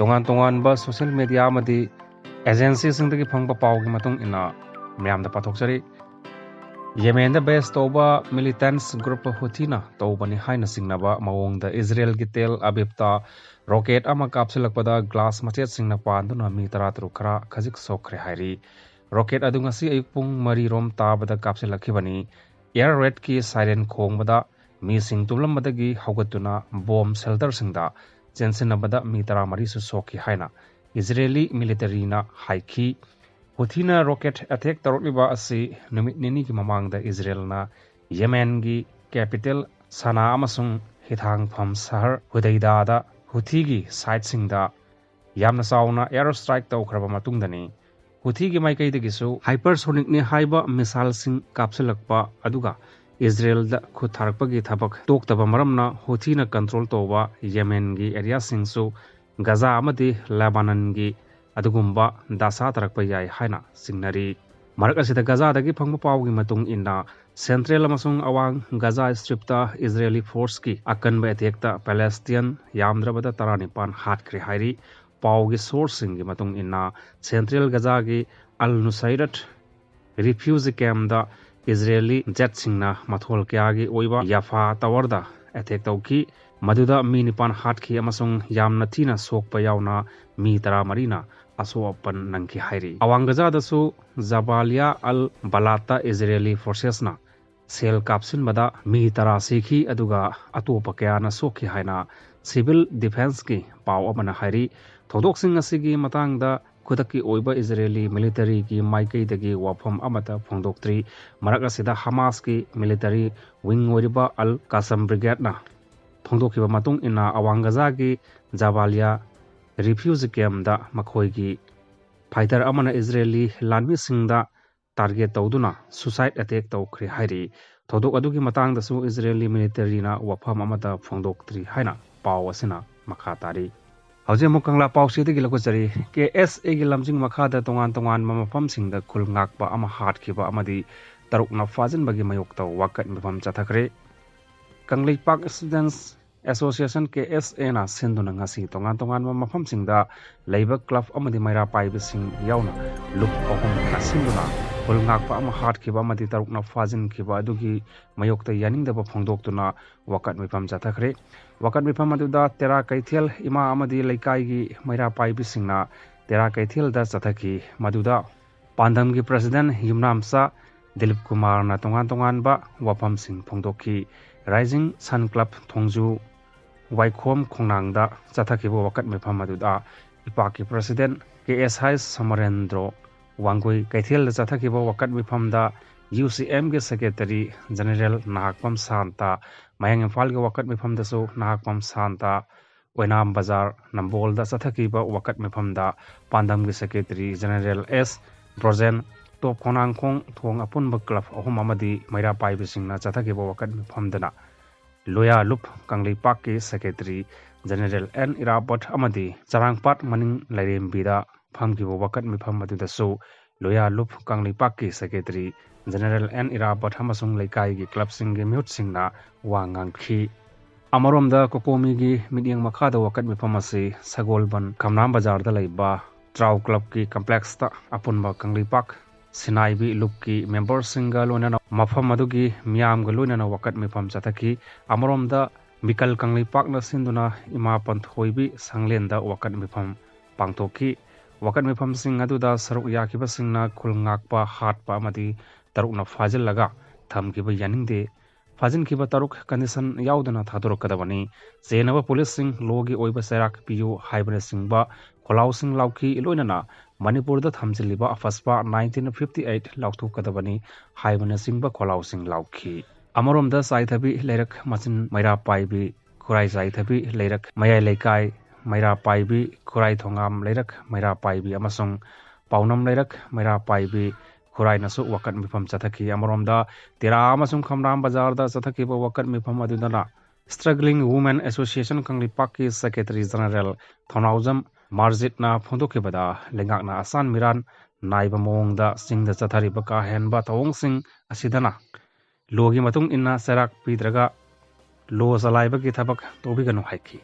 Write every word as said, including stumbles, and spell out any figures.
ꯇꯣꯉꯥꯟ ꯇꯣꯉꯥꯟꯕ social media ꯑꯃꯗꯤ agencyꯁꯤꯡꯗꯒꯤ ꯐꯪꯕ ꯄꯥꯎꯒꯤ ꯃꯇꯨꯡ ꯏꯟꯅ ꯃꯌꯥꯝꯗ ꯄꯥꯊꯣꯛꯆꯔꯤ꯫ ꯌꯦꯃꯦꯟꯗ base ꯇꯧꯕ militants group ꯍꯨꯊꯤꯅ ꯇꯧꯕꯅꯤ ꯍꯥꯏꯅ ꯆꯤꯡꯅꯕ ꯃꯑꯣꯡꯗ ꯏꯖꯔꯦꯜꯒꯤ ꯇꯦꯜ ꯑꯕꯤꯕꯇ rocket ꯑꯃ ꯀꯥꯞꯁꯤꯜꯂꯛꯄꯗ glass ꯃꯆꯦꯠꯁꯤꯡꯅ ꯄꯥꯟꯗꯨꯅ ꯃꯤ ꯇꯔꯥ ꯇꯔꯨꯛ ꯈꯔ ꯈꯖꯤꯛ ꯁꯣꯛꯈ꯭ꯔꯦ ꯍꯥꯏꯔꯤ꯫ Rocket ꯑꯗꯨ ꯉꯁꯤ ꯑꯌꯨꯛ ꯄꯨꯡ ꯃꯔꯤ ꯔꯣꯝ ꯇꯥꯕꯗ ꯀꯥꯞꯁꯤꯜꯂꯛꯈꯤꯕꯅꯤ꯫ Air raidꯀꯤ siren ꯈꯣꯡꯕꯗ ꯃꯤꯁꯤꯡ ꯇꯨꯝꯂꯝꯕꯗꯒꯤ ꯍꯧꯒꯠꯇꯨꯅ bomb shelterꯁꯤꯡꯗ ꯆꯦꯟꯁꯤꯟꯅꯕꯗ ꯃꯤ ꯇꯔꯥꯃꯔꯤꯁꯨ ꯁꯣꯛꯈꯤ ꯍꯥꯏꯅ ꯏꯖꯔꯦꯂꯤ militaryꯅ ꯍꯥꯏꯈꯤ꯫ ꯍꯨꯊꯤꯅ rocket attack ꯇꯧꯔꯛꯂꯤꯕ ꯑꯁꯤ ꯅꯨꯃꯤꯠ ꯅꯤꯅꯤꯒꯤ ꯃꯃꯥꯡꯗ ꯏꯖꯔꯦꯜꯅ ꯌꯦꯃꯦꯟꯒꯤ capital ꯁꯅꯥ ꯑꯃꯁꯨꯡ ꯍꯤꯊꯥꯡꯐꯝ ꯁꯍꯔ ꯍꯨꯗꯩꯗꯥꯗ ꯍꯨꯊꯤꯒꯤ siteꯁꯤꯡꯗ ꯌꯥꯝꯅ ꯆꯥꯎꯅ air strike ꯇꯧꯈ꯭ꯔꯕ ꯃꯇꯨꯡꯗꯅꯤ꯫ ꯍꯨꯊꯤꯒꯤ ꯃꯥꯏꯀꯩꯗꯒꯤꯁꯨ hypersonicꯅꯤ ꯍꯥꯏꯕ missileꯁꯤꯡ ꯀꯥꯞꯁꯤꯜꯂꯛꯄ, ꯑꯗꯨꯒ ꯏꯖꯔꯦꯜꯗ ꯈꯨꯠ ꯊꯥꯔꯛꯄꯒꯤ ꯊꯕꯛ ꯇꯣꯛꯇꯕ ꯃꯔꯝꯅ ꯍꯨꯊꯤꯅ control ꯇꯧꯕ ꯌꯦꯃꯦꯟꯒꯤ areaꯁꯤꯡꯁꯨ ꯒꯖꯥ ꯑꯃꯗꯤ ꯂꯦꯕꯥꯅꯟꯒꯤ ꯑꯗꯨꯒꯨꯝꯕ ꯗꯁꯥ ꯇꯥꯔꯛꯄ ꯌꯥꯏ ꯍꯥꯏꯅ ꯆꯤꯡꯅꯔꯤ꯫ ꯃꯔꯛ ꯑꯁꯤꯗ ꯒꯖꯥꯗꯒꯤ ꯐꯪꯕ ꯄꯥꯎꯒꯤ ꯃꯇꯨꯡ ꯏꯟꯅ, central ꯑꯃꯁꯨꯡ ꯑꯋꯥꯡ ꯒꯖꯥ Stripꯇ ꯏꯖꯔꯦꯂꯤ forceꯀꯤ ꯑꯀꯟꯕ attackꯇ Palestinian ꯌꯥꯝꯗ꯭ꯔꯕꯗ ꯇꯔꯥꯅꯤꯄꯥꯟ ꯍꯥꯠꯈ꯭ꯔꯦ ꯍꯥꯏꯔꯤ꯫ ꯄꯥꯎꯒꯤ sourceꯁꯤꯡꯒꯤ ꯃꯇꯨꯡ ꯏꯟꯅ, central ꯒꯖꯥꯒꯤ ꯑꯜ ꯅꯨꯁꯩꯔꯠ refugee campꯗ ꯏꯖꯔꯦꯂꯤ jetꯁꯤꯡꯅ ꯃꯊꯣꯜ ꯀꯌꯥꯒꯤ ꯑꯣꯏꯕ ꯌꯥꯐꯥ towerꯗ attack ꯇꯧꯈꯤ꯫ ꯃꯗꯨꯗ ꯃꯤ ꯅꯤꯄꯥꯟ ꯍꯥꯠꯈꯤ ꯑꯃꯁꯨꯡ ꯌꯥꯝꯅ ꯊꯤꯅ ꯁꯣꯛꯄ ꯌꯥꯎꯅ ꯃꯤ ꯇꯔꯥꯃꯔꯤꯅ ꯑꯁꯣꯛ ꯑꯄꯟ ꯅꯪꯈꯤ ꯍꯥꯏꯔꯤ꯫ ꯑꯋꯥꯡ ꯒꯖꯥꯗꯁꯨ ꯖꯕꯥꯂꯤꯌꯥ ꯑꯜ ꯕꯂꯥꯠꯇ ꯏꯖꯔꯦꯂꯤ forcesꯅ shell ꯀꯥꯞꯁꯤꯟꯕꯗ ꯃꯤ ꯇꯔꯥ ꯁꯤꯈꯤ, ꯑꯗꯨꯒ ꯑꯇꯣꯞꯄ ꯀꯌꯥꯅ ꯁꯣꯛꯈꯤ ꯍꯥꯏꯅ civil defenceꯀꯤ ꯄꯥꯎ ꯑꯃꯅ ꯍꯥꯏꯔꯤ꯫ ꯊꯧꯗꯣꯛꯁꯤꯡ ꯑꯁꯤꯒꯤ ꯃꯇꯥꯡꯗ ꯈꯨꯗꯛꯀꯤ ꯑꯣꯏꯕ ꯏꯖꯔꯦꯂꯤ militaryꯒꯤ ꯃꯥꯏꯀꯩꯗꯒꯤ ꯋꯥꯐꯝ ꯑꯃꯠꯇ ꯐꯣꯡꯗꯣꯛꯇ꯭ꯔꯤ꯫ ꯃꯔꯛ ꯑꯁꯤꯗ ꯍꯃꯥꯁꯀꯤ military wing ꯑꯣꯏꯔꯤꯕ ꯑꯜ ꯀꯥꯁꯝ brigadeꯅ ꯐꯣꯡꯗꯣꯛꯈꯤꯕ ꯃꯇꯨꯡ ꯏꯟꯅ, ꯑꯋꯥꯡ ꯒꯖꯥꯒꯤ ꯖꯕꯥꯂꯤꯌꯥ refugee campꯗ ꯃꯈꯣꯏꯒꯤ fighter ꯑꯃꯅ ꯏꯖꯔꯦꯂꯤ ꯂꯥꯟꯃꯤꯁꯤꯡꯗ target ꯇꯧꯗꯨꯅ suicide attack ꯇꯧꯈ꯭ꯔꯦ ꯍꯥꯏꯔꯤ꯫ ꯊꯧꯗꯣꯛ ꯑꯗꯨꯒꯤ ꯃꯇꯥꯡꯗꯁꯨ ꯏꯖꯔꯦꯂꯤ militaryꯅ ꯋꯥꯐꯝ ꯑꯃꯠꯇ ꯐꯣꯡꯗꯣꯛꯇ꯭ꯔꯤ ꯍꯥꯏꯅ ꯄꯥꯎ ꯑꯁꯤꯅ ꯃꯈꯥ ꯇꯥꯔꯤ꯫ ꯍꯧꯖꯤꯛ ꯑꯃꯨꯛ ꯀꯪꯂꯥ ꯄꯥꯎꯆꯦꯗꯒꯤ ꯂꯧꯈꯠꯆꯔꯤ꯫ KSAꯒꯤ ꯂꯝꯖꯤꯡ ꯃꯈꯥꯗ ꯇꯣꯉꯥꯟ ꯇꯣꯉꯥꯟꯕ ꯃꯐꯝꯁꯤꯡꯗ ꯈꯨꯜ ꯉꯥꯛꯄ ꯑꯃ ꯍꯥꯠꯈꯤꯕ ꯑꯃꯗꯤ ꯇꯔꯨꯛꯅ ꯐꯥꯖꯤꯟꯕꯒꯤ ꯃꯥꯌꯣꯛꯇ ꯋꯥꯀꯠ ꯃꯤꯐꯝ ꯆꯠꯊꯈ꯭ꯔꯦ꯫ Kangleipak students Association, K S A ꯅ ꯁꯤꯟꯗꯨꯅ ꯉꯁꯤ ꯇꯣꯉꯥꯟ ꯇꯣꯉꯥꯟꯕ ꯃꯐꯝꯁꯤꯡꯗ ꯂꯩꯕ club ꯑꯃꯗꯤ ꯃꯩꯔꯥ ꯄꯥꯏꯕꯁꯤꯡ ꯌꯥꯎꯅ ꯂꯨꯞ ꯑꯍꯨꯝꯅ ꯁꯤꯟꯗꯨꯅ ꯈꯨꯜ ꯉꯥꯛꯄ ꯑꯃ ꯍꯥꯠꯈꯤꯕ ꯑꯃꯗꯤ ꯇꯔꯨꯛꯅ ꯐꯥꯖꯤꯟꯈꯤꯕ ꯑꯗꯨꯒꯤ ꯃꯥꯌꯣꯛꯇ ꯌꯥꯅꯤꯡꯗꯕ ꯐꯣꯡꯗꯣꯛꯇꯨꯅ ꯋꯥꯀꯠ ꯃꯤꯐꯝ ꯆꯠꯊꯈ꯭ꯔꯦ꯫ ꯋꯥꯀꯠ ꯃꯤꯐꯝ ꯑꯗꯨꯗ ꯇꯦꯔꯥ ꯀꯩꯊꯦꯜ ꯏꯃꯥ ꯑꯃꯗꯤ ꯂꯩꯀꯥꯏꯒꯤ ꯃꯩꯔꯥ ꯄꯥꯏꯕꯤꯁꯤꯡꯅ ꯇꯦꯔꯥ ꯀꯩꯊꯦꯜꯗ ꯆꯠꯊꯈꯤ꯫ ꯃꯗꯨꯗ ꯄꯥꯟꯗꯝꯒꯤ president ꯌꯨꯝꯅꯥꯝꯆꯥ ꯗꯤꯂꯤꯞ ꯀꯨꯃꯥꯔꯅ ꯇꯣꯉꯥꯟ ꯇꯣꯉꯥꯟꯕ ꯋꯥꯐꯝꯁꯤꯡ ꯐꯣꯡꯗꯣꯛꯈꯤ꯫ Rising Sun Club ꯊꯣꯡꯖꯨ ꯋꯥꯏꯈꯣꯝ ꯈꯣꯡꯅꯥꯡꯗ ꯆꯠꯊꯈꯤꯕ ꯋꯥꯀꯠ ꯃꯤꯐꯝ ꯑꯗꯨꯗ ꯏꯄꯥꯛꯀꯤ president ꯀꯦ ꯑꯦꯁ ꯍꯩꯁ ꯁꯃꯔꯦꯟꯗ꯭ꯔꯣ ꯋꯥꯡꯒꯣꯏ ꯀꯩꯊꯦꯜꯗ ꯆꯠꯊꯈꯤꯕ ꯋꯥꯀꯠ ꯃꯤꯐꯝꯗ ꯌꯨ ꯁꯤ ꯑꯦꯝꯒꯤ secretary general ꯅꯍꯥꯛꯄꯝ ꯁꯥꯟꯇ, ꯃꯌꯥꯡ ꯏꯝꯐꯥꯜꯒꯤ ꯋꯥꯀꯠ ꯃꯤꯐꯝꯗꯁꯨ ꯅꯍꯥꯛꯄꯝ ꯁꯥꯟꯇ, ꯑꯣꯏꯅꯥꯝ ꯕꯖꯥꯔ ꯅꯝꯕꯣꯜꯗ ꯆꯠꯊꯈꯤꯕ ꯋꯥꯀꯠ ꯃꯤꯐꯝꯗ ꯄꯥꯟꯗꯝꯒꯤ secretary general ꯑꯦꯁ ꯕ꯭ꯔꯣꯖꯦꯟ, ꯇꯣꯞ ꯈꯣꯡꯅꯥꯡꯈꯣꯡ ꯊꯣꯡ ꯑꯄꯨꯟꯕ club ꯑꯍꯨꯝ ꯑꯃꯗꯤ ꯃꯩꯔꯥ ꯄꯥꯏꯕꯁꯤꯡꯅ ꯆꯠꯊꯈꯤꯕ ꯋꯥꯀꯠ ꯃꯤꯐꯝꯗꯅ ꯂꯣꯌꯥ ꯂꯨꯞ ꯀꯪꯂꯩꯄꯥꯛꯀꯤ secretary general ꯑꯦꯟ ꯏꯔꯥꯕꯣꯠ ꯑꯃꯗꯤ ꯆꯔꯥꯡꯄꯥꯠ ꯃꯅꯤꯡ ꯂꯥꯏꯔꯦꯝꯕꯤꯗ ꯐꯝꯈꯤꯕ ꯋꯥꯀꯠ ꯃꯤꯐꯝ ꯑꯗꯨꯗꯁꯨ ꯂꯣꯌꯥ ꯂꯨꯞ ꯀꯪꯂꯩꯄꯥꯛꯀꯤ secretary general ꯑꯦꯟ ꯏꯔꯥꯕꯣꯠ ꯑꯃꯁꯨꯡ ꯂꯩꯀꯥꯏꯒꯤ clubꯁꯤꯡꯒꯤ ꯃꯤꯍꯨꯠꯁꯤꯡꯅ ꯋꯥ ꯉꯥꯡꯈꯤ꯫ ꯑꯃꯔꯣꯝꯗ ꯀꯣꯀꯣꯃꯤꯒꯤ ꯃꯤꯠꯌꯦꯡ ꯃꯈꯥꯗ ꯋꯥꯀꯠ ꯃꯤꯐꯝ ꯑꯁꯤ ꯁꯒꯣꯜꯕꯟ ꯈꯝꯅꯥꯝ ꯕꯖꯥꯔꯗ ꯂꯩꯕ ꯇ꯭ꯔꯥꯎ clubꯀꯤ complexꯇ ꯑꯄꯨꯟꯕ ꯀꯪꯂꯩꯄꯥꯛ ꯁꯤꯅꯥꯏꯕꯤ ꯂꯨꯞꯀꯤ memberꯁꯤꯡꯒ ꯂꯣꯏꯅꯅ ꯃꯐꯝ ꯑꯗꯨꯒꯤ ꯃꯤꯌꯥꯝꯒ ꯂꯣꯏꯅꯅ ꯋꯥꯀꯠ ꯃꯤꯐꯝ ꯆꯠꯊꯈꯤ꯫ ꯑꯃꯔꯣꯝꯗ ꯃꯤꯀꯜ ꯀꯪꯂꯩꯄꯥꯛꯅ ꯁꯤꯟꯗꯨꯅ ꯏꯃꯥ ꯄꯟꯊꯣꯏꯕꯤ ꯁꯪꯂꯦꯟꯗ ꯋꯥꯀꯠ ꯃꯤꯐꯝ ꯄꯥꯡꯊꯣꯛꯈꯤ꯫ ꯋꯥꯀꯠ ꯃꯤꯐꯝꯁꯤꯡ ꯑꯗꯨꯗ ꯁꯔꯨꯛ ꯌꯥꯈꯤꯕꯁꯤꯡꯅ ꯈꯨꯜ ꯉꯥꯛꯄ ꯍꯥꯠꯄ ꯑꯃꯗꯤ ꯇꯔꯨꯛꯅ ꯐꯥꯖꯤꯜꯂꯒ ꯊꯝꯈꯤꯕ ꯌꯥꯅꯤꯡꯗꯦ꯫ ꯐꯥꯖꯤꯟꯈꯤꯕ ꯇꯔꯨꯛ condition ꯌꯥꯎꯗꯅ ꯊꯥꯗꯣꯔꯛꯀꯗꯕꯅꯤ꯫ ꯆꯦꯟꯅꯕ policeꯁꯤꯡ lawꯒꯤ ꯑꯣꯏꯕ ꯆꯩꯔꯥꯛ ꯄꯤꯌꯨ ꯍꯥꯏꯕꯅꯆꯤꯡꯕ ꯈꯣꯜꯂꯥꯎꯁꯤꯡ ꯂꯥꯎꯈꯤ꯫ ꯂꯣꯏꯅꯅ ꯃꯅꯤꯄꯨꯔꯗ ꯊꯝꯖꯤꯜꯂꯤꯕ ꯑꯐꯁꯄꯥ nineteen fifty eight ꯂꯥꯎꯊꯣꯛꯀꯗꯕꯅꯤ ꯍꯥꯏꯕꯅꯆꯤꯡꯕ ꯈꯣꯜꯂꯥꯎꯁꯤꯡ ꯂꯥꯎꯈꯤ꯫ ꯑꯃꯔꯣꯝꯗ ꯆꯥꯏꯊꯕꯤ ꯂꯩꯔꯛ ꯃꯆꯤꯟ ꯃꯩꯔꯥ ꯄꯥꯏꯕꯤ ꯈꯨꯔꯥꯏ ꯆꯥꯏꯊꯕꯤ ꯂꯩꯔꯛ ꯃꯌꯥꯏ ꯂꯩꯀꯥꯏ ꯃꯩꯔꯥ ꯄꯥꯏꯕꯤ ꯈꯨꯔꯥꯏ ꯊꯣꯉꯥꯝ ꯂꯩꯔꯛ ꯃꯩꯔꯥ ꯄꯥꯏꯕꯤ ꯑꯃꯁꯨꯡ ꯄꯥꯎꯅꯝ ꯂꯩꯔꯛ ꯃꯩꯔꯥ ꯄꯥꯏꯕꯤ ꯈꯨꯔꯥꯏꯅꯁꯨ ꯋꯥꯀꯠ ꯃꯤꯐꯝ ꯆꯠꯊꯈꯤ꯫ ꯑꯃꯔꯣꯝꯗ ꯇꯦꯔꯥ ꯑꯃꯁꯨꯡ ꯈꯝꯔꯥꯝ ꯕꯖꯥꯔꯗ ꯆꯠꯊꯈꯤꯕ ꯋꯥꯀꯠ ꯃꯤꯐꯝ ꯑꯗꯨꯗꯅ Struggling Women Association ꯀꯪꯂꯩꯄꯥꯛꯀꯤ secretary general ꯊꯧꯅꯥꯎꯖꯝ ꯃꯥꯔꯖꯤꯠꯅ ꯐꯣꯡꯗꯣꯛꯈꯤꯕꯗ ꯂꯩꯉꯥꯛꯅ ꯑꯁꯥꯟ ꯃꯤꯔꯥꯟ ꯅꯥꯏꯕ ꯃꯑꯣꯡꯗ ꯆꯤꯡꯗ ꯆꯠꯊꯔꯤꯕ ꯀꯥ ꯍꯦꯟꯕ ꯊꯧꯑꯣꯡꯁꯤꯡ ꯑꯁꯤꯗꯅ ꯂꯣꯒꯤ ꯃꯇꯨꯡ ꯏꯟꯅ ꯆꯩꯔꯥꯛ ꯄꯤꯗ꯭ꯔꯒ ꯂꯣ ꯆꯂꯥꯏꯕꯒꯤ ꯊꯕꯛ ꯇꯧꯕꯤꯒꯅꯨ ꯍꯥꯏꯈꯤ꯫